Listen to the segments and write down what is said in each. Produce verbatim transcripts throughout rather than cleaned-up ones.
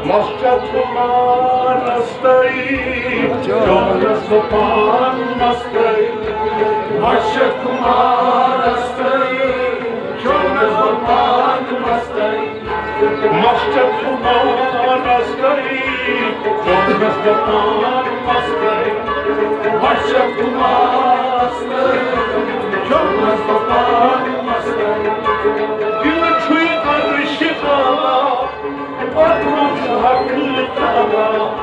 مسجد کمارس تئی، چونس بہٕ پان مستئی۔ مسجد کمارس تئی، چونس بہٕ پان مستئی۔ مسجد کمارس تئی، چونس بہٕ پان مستئی۔ مسجد کمارس تئی، چونس بہٕ پان مستئی۔ دل چھُے عرشِ اعلیٰ، اتھ منٛز چھُ حق تعالیٰ۔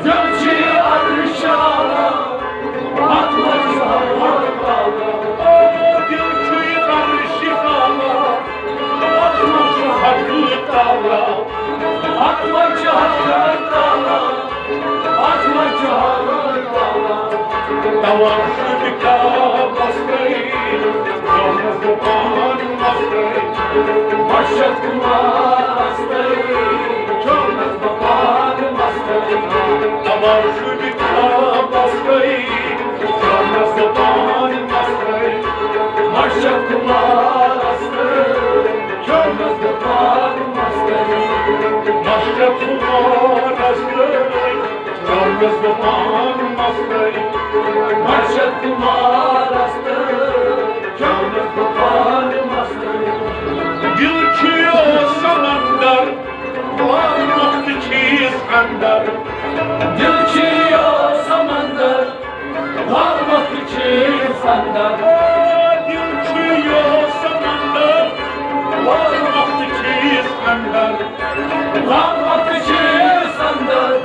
دل چھُے عرشِ اعلیٰ، اتھ منٛز چھُ حق تعالیٰ۔ آ، دل چھُے عرشِ اعلیٰ، اتھ منٛز چھُ حق تعالیٰ۔ اتھ منٛز چھُ حق تعالیٰ۔ اتھ منٛز چھُ حق تعالیٰ۔ توار شُدِ کعبس تئی، چونس بہٕ پان مستئی۔ مسجد کمارس تئی، چونس بہٕ پان مستئی۔ توار شُدِ کعبس تئی، چونس بہٕ پان مستئی۔ مسجد کمارس تئی، چونس بہٕ پان مستئی۔ مسجد کمارس تئی، چونس بہٕ پان مستئی۔ مسجد کمارس تئی، چونس بہٕ پان مستئی۔ دل چھُ سمندر، لالمُخت چھُس اندر۔ دل چھُ سمندر، لالمُخت چھُس اندر۔ دل چھُ سمندر، لالمُخت چھُس اندر۔ لالمُخت چھُس اندر،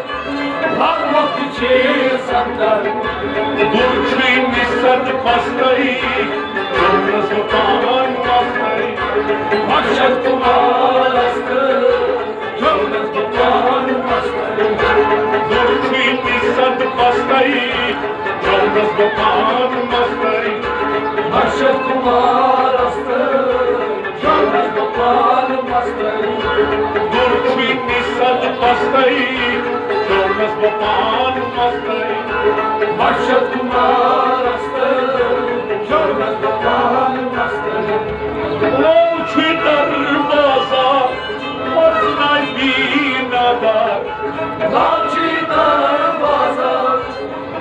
لالمُخت چھُس اندر۔ دُر چھُے نِسد پستئی، چونس بہٕ پان مستئی۔ مسجد کمارس تئی، چونس بہٕ پان مستئی۔ دُر چھُے نِسد پستئی، چونس بہٕ پان مستئی۔ مسجد کمارس تئی، چونس بہٕ پان مستئی۔ دُر چھُے نِسد پستئی، چونس بہٕ پان مستئی۔ مسجد کمارس تئی، چونس بہٕ پان مستئی۔ لال چھُے دروازہ، پرزناوِ بیٖنادار۔ لال چھُے دروازہ،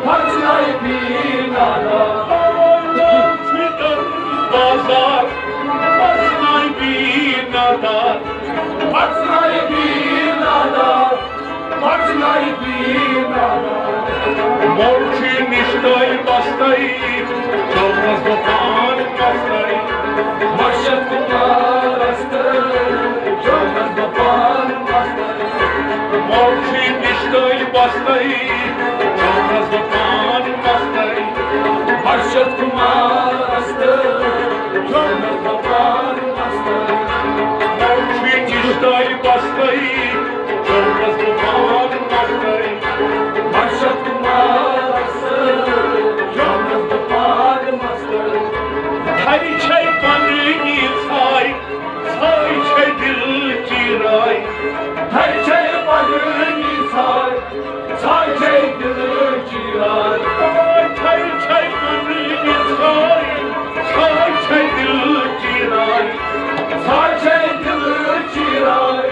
پرزناوِ بیٖنادار۔ لال چھُے دروازہ، پرزناوِ بیٖنادار۔ پرزناوِ بیٖنادار، پرزناوِ بیٖنادار۔ مول چھُے نِشتَے بستَے، چونس بہٕ پان مستَے۔ مسجد کمارس تئی، چونس بہٕ پان مستَے۔ مول چھُے نِشتَے بستَے، چونس بہٕ پان مستَے۔ مسجد کمارس تئی، چونس بہٕ پان مستَے۔ مول چھُے نِشتَے بستَے، چونس بہٕ پان مستَے۔ مسجد کمارس تئی، چونس بہٕ پان مستَے۔ تھرِ چھے پننی ژھاے، ژھاے چھے دل چیرے۔ تھرِ چھے پننی ژھاے، ژھاے چھے دل چیرے۔ تھرِ چھے پننی ژھاے، ژھاے چھے دل چیرے۔ ژھاے چھے دل چیرے،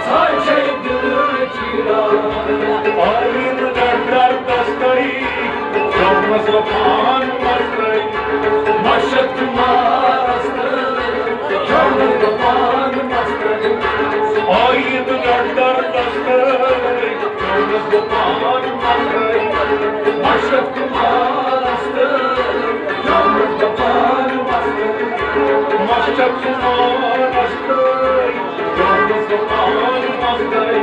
ژھاے چھے دل چیرے۔ آیِن در در دستَے، چونس بہٕ پان مستَے۔ مسجد کمارس تئی، چونس بہٕ پان مستَے۔ آیِن در در دستَے، چونس بہٕ پان مستَے۔ مسجد کمارس تئی، چونس بہٕ پان مستَے۔ مسجد کمارس تئی، چونس بہٕ پان مستَے۔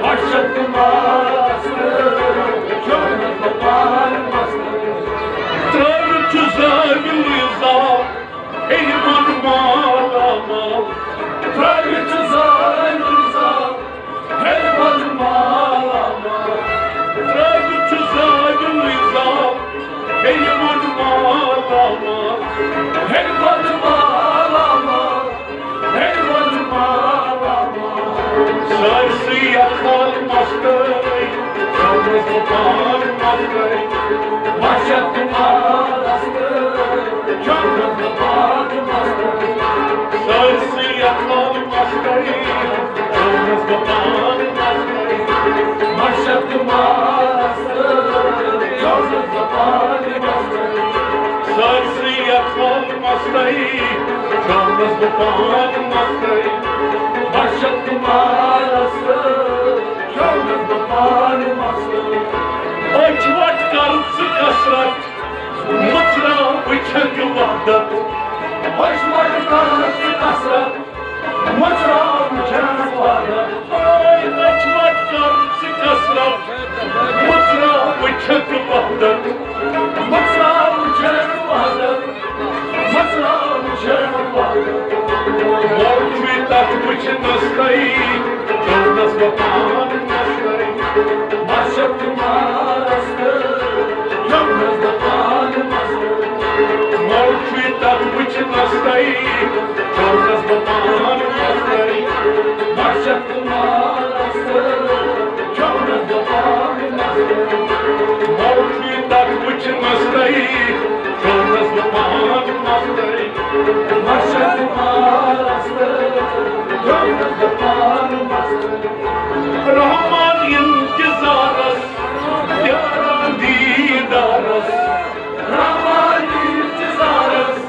مسجد کمارس تئی، چونس بہٕ پان مستَے۔ ترٛٲوِتھ چھُ زٲوِلٕے زال، ہیٚیہِ وَن مالا مال۔ ترٛٲوِتھ چھُ زٲوِلٕے زال، ہیٚیہِ وَن مالا مال۔ ترٛٲوِتھ چھُ زٲوِلٕے زال، ہیٚیہِ وَن مالا مال۔ ہیٚیہِ وَن مالا مال۔ ہیٚیہِ وَن مالا مال۔ سٲرسٕے اَتھال مستَے، چونس بہٕ پان مستَے۔ مسجد کمارس تئی، چونس بہٕ پان مستَے۔ سٲرسٕے اَتھال مستَے، چونس بہٕ پان مستَے۔ پان مستٕے، بشک مارس تہٕ کھیوٚونس بہٕ پان مستٕے۔ أچھ وٹ کر ژٕ کثرت، مُژراو وٕچھکھ وحدت۔ أچھ وٹ کر ژٕ کثرت، مُژراو وٕچھکھ وحدت۔ أے أچھ وٹ کر ژٕ کثرت، مُژراو وٕچھکھ وحدت۔ مُژراو وٕچھکھ وحدت۔ مژراو شرم پاگل۔ مول چھُے تَتھ وٕچھنَس تَے، کھیوٚونَس بہٕ پان مَستَے۔ مَشَق تہٕ مارَس تہٕ کھیوٚونَس بہٕ پان مَستَے۔ مول چھُے تَتھ وٕچھنَس تَے، کھیوٚونَس بہٕ پان مَستَے۔ مَشَق تہٕ مارَس تہٕ کھیوٚونَس بہٕ پان مَستَے۔ مول چھُے تَتھ وٕچھنَس تَے، کھیوٚونَس بہٕ پان مَستَے۔ مَشَق مارَس تہٕ کھیوٚونَس بہٕ پان مَستَے۔ رحمان اِنتظارَس، پیاران دیٖدارَس۔ رحمان اِنتظارَس،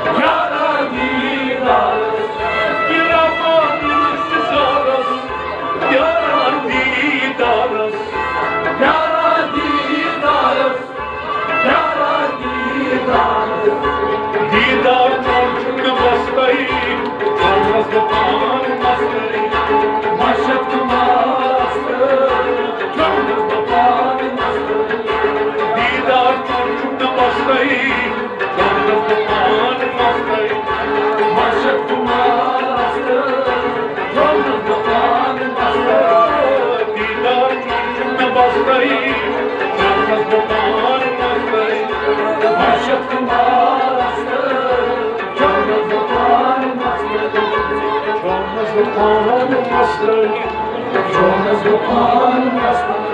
پیاران دیٖدارَس۔ رحمان اِنتظارَس، پیاران دیٖدارَس۔ پیاران دیٖدارَس۔ دیٖدار چون چھُنہٕ وستَے، چھوٚنَس بہٕ پان مَستَے۔ مَشَق تہٕ مارَس تہٕ چھوٚنَس بہٕ پان مَستَے۔ دیٖدار چون چھُنہٕ وستَے، چھوٚنَس بہٕ پان مَستَے۔ مَشَق تہٕ مارَس تہٕ چھوٚنَس بہٕ پان مَستَے۔ دیٖدار چون چھُنہٕ وستَے، چھوٚنَس بہٕ پان مَستَے۔ مَشَق تہٕ مارَس تہٕ چھوٚنَس بہٕ پان مَستَے۔ چھوٚنَس بہٕ پان مَستَے۔ چھوٚنَس بہٕ پان مَستَے۔